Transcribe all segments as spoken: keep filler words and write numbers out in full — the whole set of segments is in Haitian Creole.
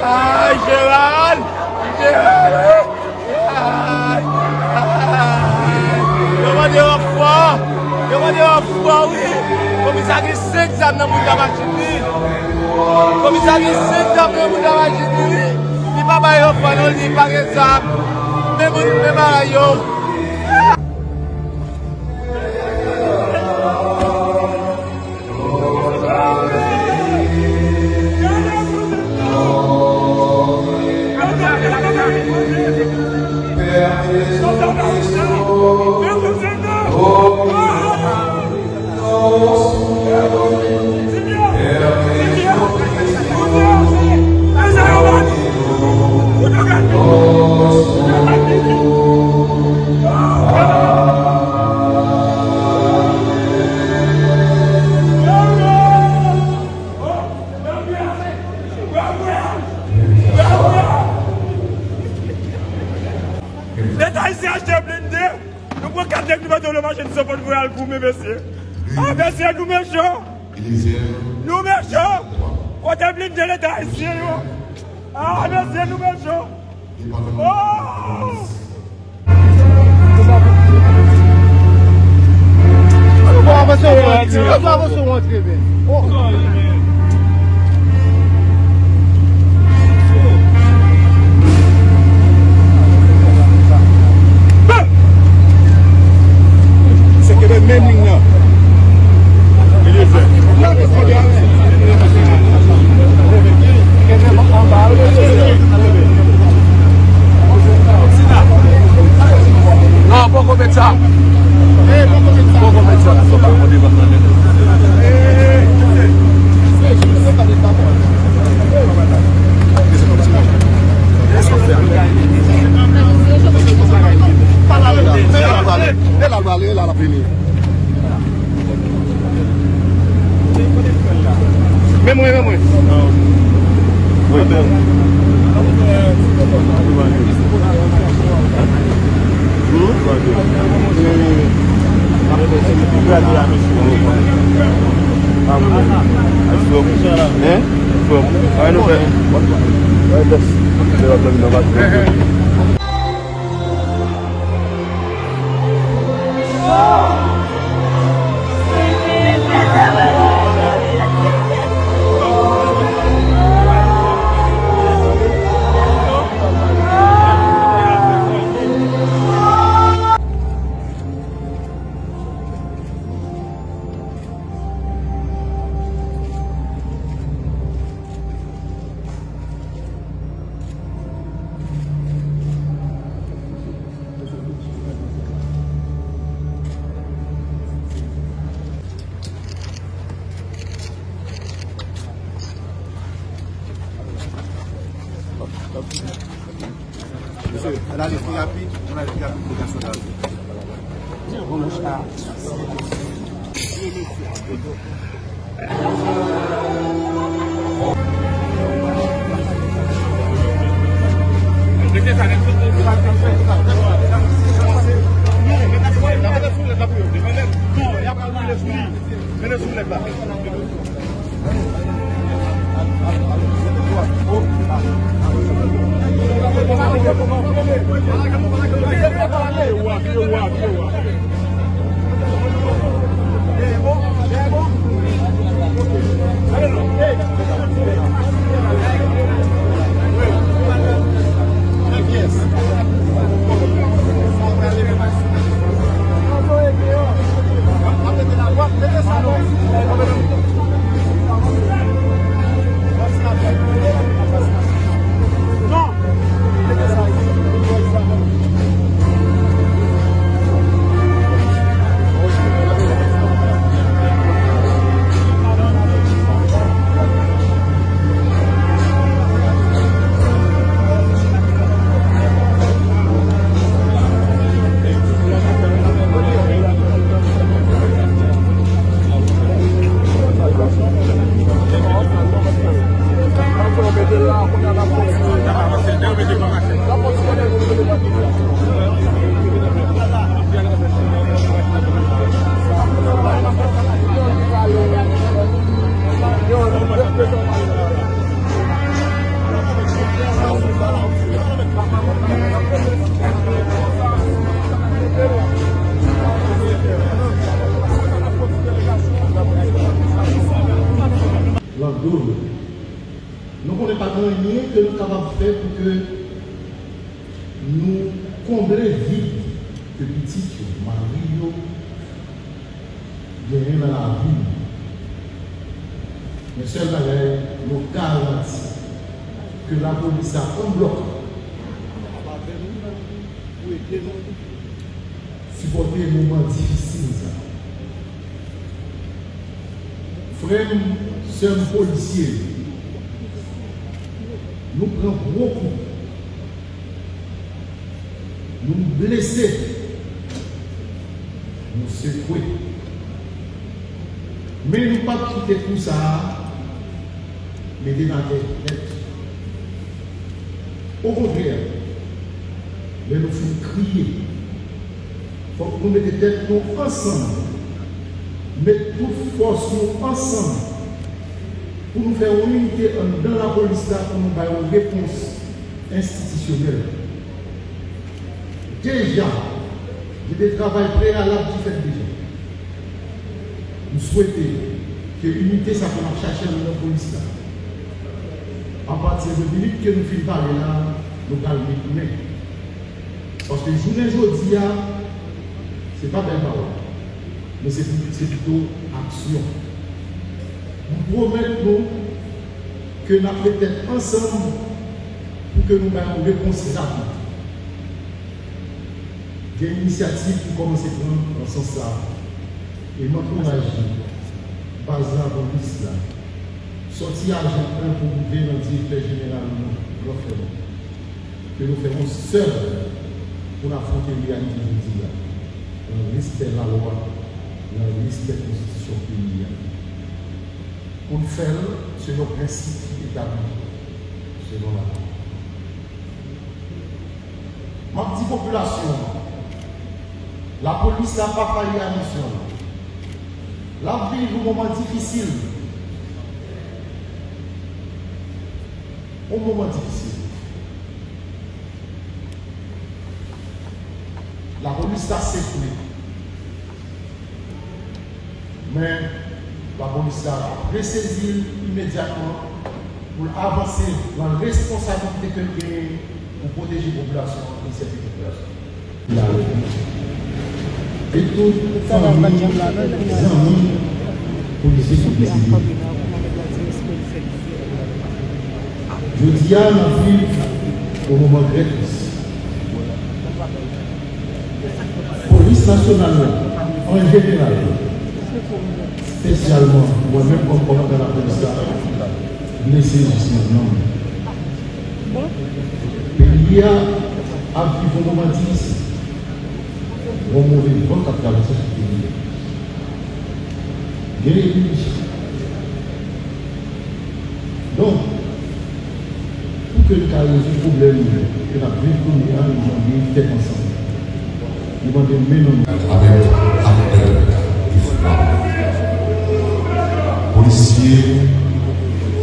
Ay, Jeral! Jeral, wi! Ay, ay! Yo mande ranfò! Yo mande ranfò, wi! Komisè gen senk zam nan bout machin li! Komisè gen senk zam nan bout machin li, wi! Li pa bay ranfò, non, li pa gen zam! Men moun, men bagay yo! Leta ayisyen achte blende. Nou pran kat nèg nou mete yo nan machin san pòt voye al goumen, mesye. Ah, mesye, nou mechan. Nou mechan. Kote blende Leta ayisyen yo? Ah, mesye, nou mechan. Oh! Bon, avanse, ou antre, avanse, ou antre, men. Oh. Se kenbe menm liy nan. Non, poko met sa. Poko met sa. E la l prale, e la l ap vini. Men mwen, men mwen. Mesye, ann ale pi rapid, ann ale pi rapid pou gason la. do nou. Nou konnen pa gen anyen ke nou kapab fè pou ke nou konble vid ke pitit yo, mari yo, genyen nan lavi nou. Men sèl bagay, nou garanti ke lapolis la an blòk ap avè nou pou ede nou sipòte moman difisil sa. Frè m, sè m polisye, nou pran gwo kou. Nou blese. Nou sekwe. Men nou p ap kite kou sa a mete n atè nèt. Okontrè, lè nou fin kriye, fòk nou mete tèt nou ansanm, met tout fòs nou ansanm pou nou fè yon inite anndan lapolis la pou nou bay yon repons enstitisyonèl. Deja, gen de travay preyalab ki fèt deja. M swete ke inite sa ke n ap chache anndan polis la, apati de minit ke nou fin pale la, nou pral met men. Paske jounen jodi a, se pa bèl pawòl, men se pli-, se pito aksyon. M pwomèt nou ke n ap met tèt ansanm pou ke nou bay yon repons rapid. Gen inisyativ ki kòmanse pran nan sans sa a, e m ankouraje baz lapolis la, sòti ajan en pou rive nan direktè jeneral nou, Gran Frè nou, ke nou fè yon sèl pou n afwonte reyalite jodi a, nan respè lalwa, nan respè konstitisyon peyi a. Pou n fè l selon prensip ki etabli selon lalwa. M ap di popilasyon an, lapolis la pa fayi a misyon l. L ap viv yon moman difisil. Yon moman difisil. Lapolis la sekwe. Men, lapolis la ap resezi l imedyatman pou l avanse nan responsabilite ke l genyen pou pwoteje popilasyon an e sèvi popilasyon an. E tout fanmi, zanmi polisye ki desede. Jodi a, n ap viv yon moman trè tris. Polis nasyonal la, an jeneral, espesyalman mwen menm kòm kòmandan lapolis la, blese jis nan nanm. Peyi a ap viv yon moman difisil. Yon move van k ap travèse tout peyi a. Gen epi Donk, pou ke n ka rezoud pwoblèm ke n ap viv kounye a, nou mande tèt ansanm. Nou mande men nan men. Avèk aktè ki fwa. Polisye,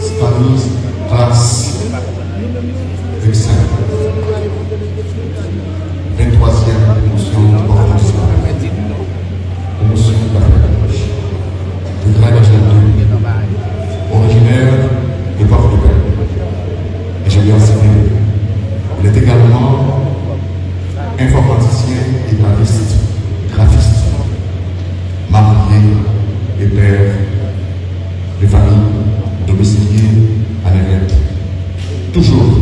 Stanis, Klas, vennsenk. Venntwazyèm pwomosyon, pwomosyon, Retrè National deux, originaire de Port-de-Paix, ingénieur civil. Il est également informaticien et graphiste, graphiste, marié et père de famille, domicilié à Nègret. Toujours